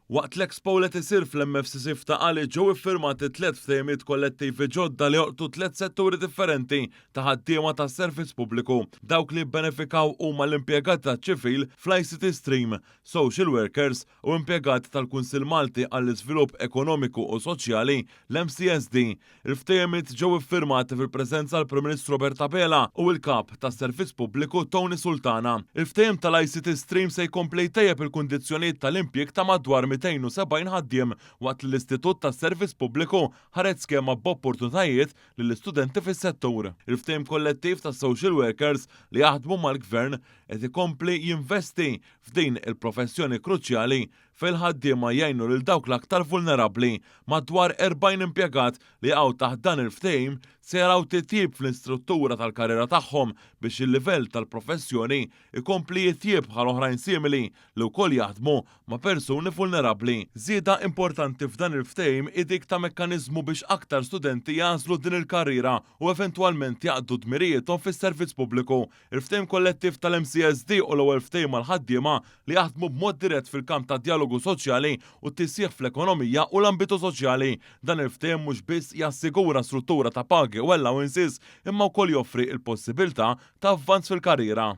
Waqt l-Expo li qed isir fl-MFCC f'Ta' Qali ġew iffirmati tlett ftehimiet kollettivi ġodda li jolqtu tlett setturi differenti ta' ħaddiema tas-servizz pubbliku. Dawk li jibbenefikaw huma l-impjegati taċ-ċivil fl-ICT Stream, social workers u impjegati tal-Kunsill Malti għall-Iżvilupp Ekonomiku u Soċjali, l-MCSD. Il-ftehimiet ġew iffirmati fil-preżenza l-Prim Ministru Robert Abela u l-Kap tas-Servizz Pubbliku Tony Sultana. Il-ftehim tal-ICT Stream se jkompli jtejjeb il-kundizzjonijiet tal-impjieg ta' madwar 270 ħaddiem waqt li l-Istitut tas-Servizz Pubbliku ħareġ skema b'opportunitajiet lill-istudenti fis-settur. Il-ftehim kollettiv tas-social workers li jaħdmu mal-Gvern qed ikompli jinvesti f'din il-professjoni kruċjali fejn il-ħaddiema jgħinu lil dawk l-aktar vulnerabbli. Madwar 40 impjegat li jaqgħu taħt dan il-ftehim se jaraw titjib fl-istruttura tal-karriera tagħhom biex il-livell tal-professjoni jkompli jitjieb bħal oħrajn simili li wkoll jaħdmu ma' persuni vulnerabbli. Żieda importanti f'dan il-ftehim hi dik ta' mekkaniżmu biex aktar studenti jagħżlu din il-karriera u eventwalment jaqdu dmirijiethom fis-servizz pubbliku. Il-ftehim kollettiv tal-MCSD hu l-ewwel ftehim għall-ħaddiema li jaħdmu b'mod dirett fil-kamp tad-djalogu soċjali u t-tisjieħ fl-ekonomija u l-ambitu soċjali. Dan il-ftehim mhux biss jassigura struttura ta' pagi u allowances imma wkoll joffri l-possibilità ta' avvanz fil-karriera.